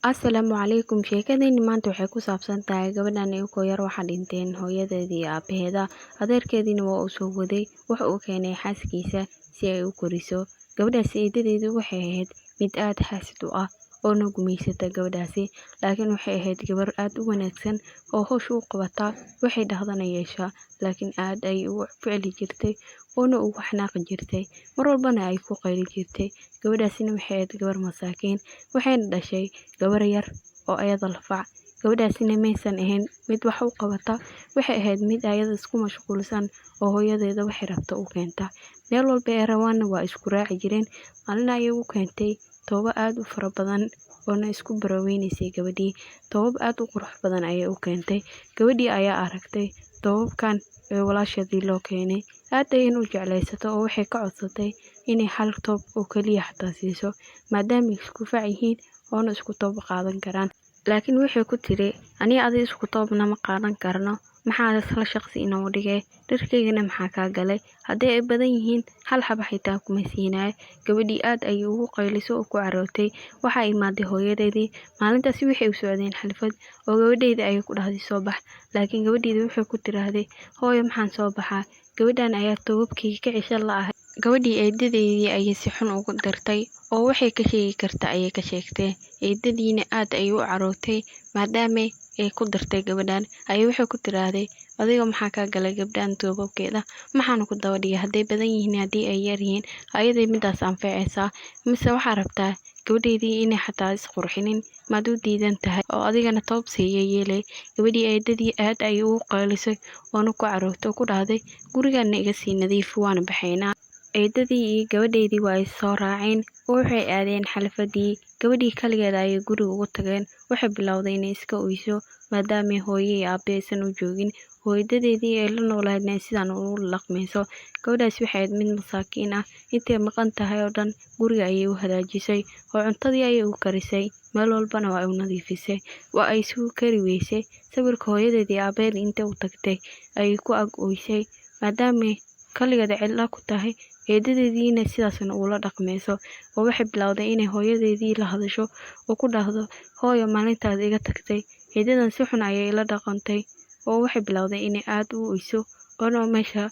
Asalaamu calaykum. Sheekadeenni maanta waxay ku saabsan tahay gabadhan iyagoo yar waxaa dhinteen hooyadeedii iyo aabaheeda. Adeerkeediina waa uu soo waday, waxa uu keenay xaaskiisa si ay u koriso. Gabadhaasi eedadeedu waxay ahayd mid aad xaasid u ah oona gumaysata gabadhaasi, laakiin waxay ahayd gabar aad u wanaagsan oo howsha u qabata, waxay dhahdana yeeshaa, laakiin aad ay ugu ficli jirtay oona ugu xanaaqi jirtay, mar walbana ay ku qayli jirtay. Gabadhaasina waxay ahayd gabar masaakiin, waxayna dhashay gabar yar oo ayada la fac. Gabadhaasina maysan ahayn mid wax u qabata, waxay ahayd mid ayada isku mashquulsan oo hooyadeeda waxay rabto u keenta. Meel walba ay rabaanna waa isku raaci jireen. Maalin ayay u keentay toobo aad u fara badan oona isku baraweynaysay gabadhii. Toobab aad u qurux badan ayay u keentay. Gabadhii ayaa aragtay toobabkan ee walaasheedii loo keenay, aad ayayna u jeclaysatay oo waxay ka codsatay inay hal toob oo kaliya xataa siiso, maadaama ay isku fac yihiin oona isku toob qaadan karaan. Laakiin waxay ku tiri, "Aniga adiga isku toobna ma qaadan karno, maxaa isla shaqsi inoogu dhigay? Dharkaygana maxaa kaa galay? Haddii ay badan yihiin hal xaba xitaa kuma siinayo." Gabadhii aad ayay ugu qaylisay oo ku carootay. Waxaa imaaday hooyadeedii. Maalintaasi waxay u socdeen xalfad oo gabadheydii ayay ku dhahday, "Soo bax." Laakiin gabadheedii waxay ku tiraahday, "Hooyo, maxaan soo baxaa? Gabadhan ayaa toobabkayga ka ceshan la'ahay." Gabadhii eedadeedii ayay si xun ugu dirtay oo waxay ka sheegi karta ayay ka sheegtay. Eedadiina aad ayay u carootay maadaama ay ku dirtay gabadhan. Ayay waxay ku tiraahday, "Adiga maxaa kaa galay gabdhahan toobabkeeda? Maxaana ku daba dhigay? Hadday badan yihiin, haddii ay yar yihiin, ayaday midaas anfacaysaa? Mise waxaa rabtaa gabadheydii inay xataa isqurxinin? Maad u diidan tahay oo adigana toob siiya yeelay?" Gabadhii eedadii aad ayay ugu qaylisay oona ku carootay oo ku dhahday, "Gurigana iga sii nadiif, waana baxaynaa." Eedadii iyo gabadheydii waa ay soo raaceen oo waxay aadeen xalfadii. Gabadhii kaligeed ayay guriga ugu tageen. Waxay bilowday inay iska oyso maadaama hooyo iyo aabe aysan u joogin, hooyadadeedii ay la noolaydna sidaan ugu dhaqmayso. Gabadhaasi waxay ahayd mid masaakiin ah. Intay maqan tahay oo dhan guriga ayay u hagaajisay oo cuntadii ayay u karisay, meel walbana waa ay u nadiifisay. Waa ay isugu kari weysay sawirka hooyadeed iyo aabaheed. Intay u tagtay ayay ku ag oysay maadaama kaligeed cidla ku tahay, eedadeediina sidaasna ula dhaqmayso. Oo waxay bilowday inay hooyadeedii la hadasho oo ku dhahdo, "Hooyo, maalintaad iga tagtay eedadan si xun ayay ila dhaqantay." Oo waxay bilowday inay aad u oyso oona meesha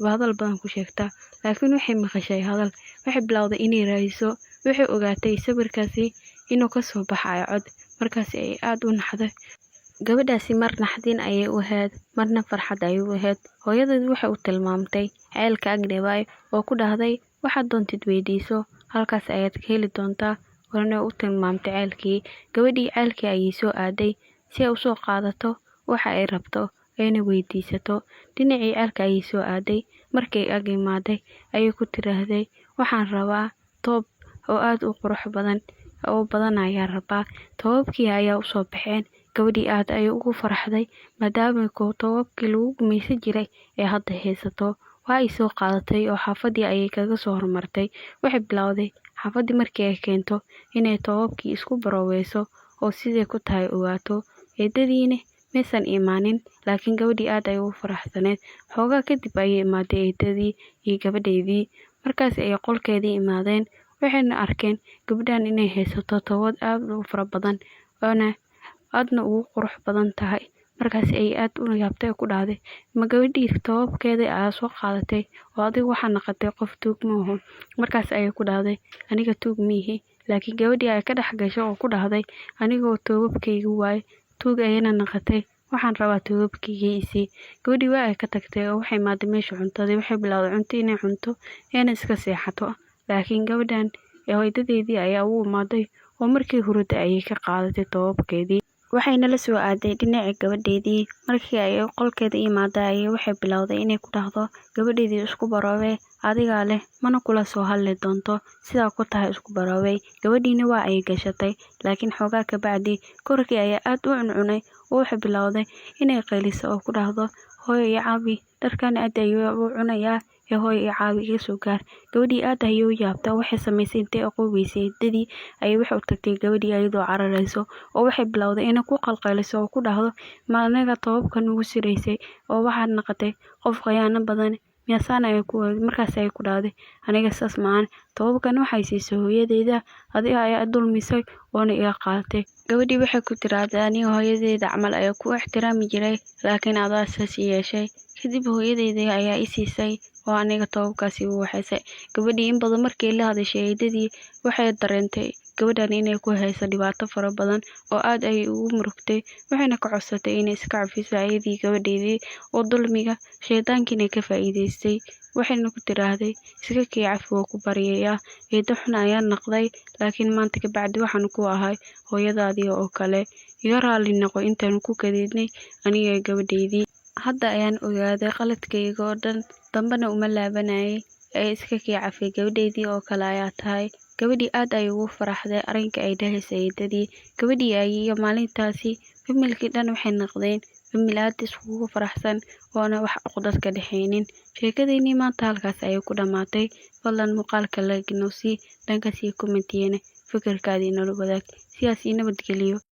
hadal badan ku sheegtaa. Laakiin waxay maqashay hadal. Waxay bilowday inay raadiso. Waxay ogaatay sawirkaasi inuu kasoo baxayo cod. Markaasi ay aad u naxday. Gabadhaasi mar naxdin ayay u ahayd, marna farxad ayay u ahayd. Hooyadeed waxay u tilmaamtay ceelka agdhawaay oo ku dhahday, "Waxaad doontid weydiiso, halkaas ayaad ka heli doontaa." Horena u tilmaamtay ceelkii. Gabadhii ceelkii ayay soo aaday si ay usoo qaadato waxa ay rabto ayna weydiisato. Dhinacii ceelka ayay soo aaday. Markay ag imaaday ayay ku tiraahday, "Waxaan rabaa toob oo aad u qurux badan oo badan ayaa rabaa." Toobabkii ayaa usoo baxeen. Gabadhii aad ayay ugu faraxday maadaama toobabkii lagu gumaysan jiray ee hadda haysato. Waa ay soo qaadatay oo xaafadii ayay kaga soo hormartay. Waxay bilowday xaafadii markii ay keento inay toobabkii isku baroweyso oo siday ku tahay ogaato. Eedadiina maysan imaanin, laakiin gabadhii aad ayay ugu faraxsaneyd. Xoogaa kadib ayay imaaday eedadii iyo gabadheydii. Markaas ayay qolkeedii imaadeen, waxayna arkeen gabadhan inay haysato toobad aad u fara badan oona aadna ugu qurux badan tahay. Markaas ay aad u yaabtay oo ku dhahday, "Ma gabadhii toobabkeeda ayaa soo qaadatay oo adigu waxaa naqatay qof tuug maaho?" Markaas ayay ku dhahday, "Aniga tuug miihi." Laakiin gabadhii ay ka dhex gashay oo ku dhahday, "Anigoo toobabkayga waaye, tuug ayayna naqatay, waxaan rabaa toobabkayga isii." Gabadhii waa ay ka tagtay oo waxay imaaday meesha cuntadii. Waxay bilowday cunto inay cunto eena iska seexato. Laakiin gabadhan hooyadadeedii ayaa ugu imaaday oo markii hurada ayay ka qaadatay toobabkeedii, waxayna la soo aaday dhinacii gabadheedii. Markii ay qolkeeda imaaday ayay waxay bilowday inay ku dhahdo gabadheedii, "Isku baroobey, adigaa leh, mana kula soo hadli doonto, sidaa ku tahay isku baroobey." Gabadhiina waa ay gashatay, laakiin xoogaa ka bacdi korkii ayaa aad u cuncunay oo waxay bilowday inay qayliso oo ku dhahdo, "Hooyo, iyo caawi, dharkan aad ayuu u cunayaa ee hooyo, iyo caawi, iga soo gaar." Gabadhii aad ayay u yaabtay. Waxay samaysay intay aqoon weysay eedadii ayay waxay u tagtay gabadhii ayadoo cararayso oo waxay bilowday inay ku qalqayliso oo ku dhahdo, "Ma anaga toobabka nugu siraysay oo waxaad naqatay qof khiyaano badan? Miyaasaan ayay ku markaas ay ku dhahday, aniga saas maahan, toobabkan waxay siisay hooyadeyda, adiga ayaa dulmisay oona iga qaadatay. Gabadhii waxay ku tiraahday, aniga hooyadeyda camal ayaa ku ixtiraami jiray, laakiin adaa saas i yeeshay. Kadib hooyadeyda ayaa i siisay oo aniga toobabkaasi igu waxaysay. Gabadhii in badan markii la hadashay eedadii, waxay dareentay gabadhan inay ku hayso dhibaato fara badan oo aad ay ugu murugtay, waxayna ka codsatay inay iska cafiso ayadii gabadheedii oo dulmiga shaydaankiina ka faa'iidaystay. Waxayna ku tiraahday, iska kii cafi, waa ku baryayaa, eedo xun ayaan naqday, laakiin maanta ka bacdi waxaan ku ahay hooyadaadii oo kale, iga raali noqo intaanu ku kadeednay aniga gabadheydii. Hadda ayaan ogaaday qaladkayga oo dhan, dambena uma laabanayay, ee iska kii cafi, gabadheydii oo kale ayaa tahay. Gabadhii aad ay ugu faraxday arrinka ay dhahaysay eedadii. Gabadhii ay iyo maalintaasi familkii dhan waxay noqdeen famil aad iskugu faraxsan oona wax cuqdad ka dhexaynin. Sheekadeennii maanta halkaas ayay ku dhammaatay. Fadlan muuqaalka like noo sii, dhankaas iyo comment-iyana fikirkaadii nala wadaag. Sidaas iyo nabadgeliyo.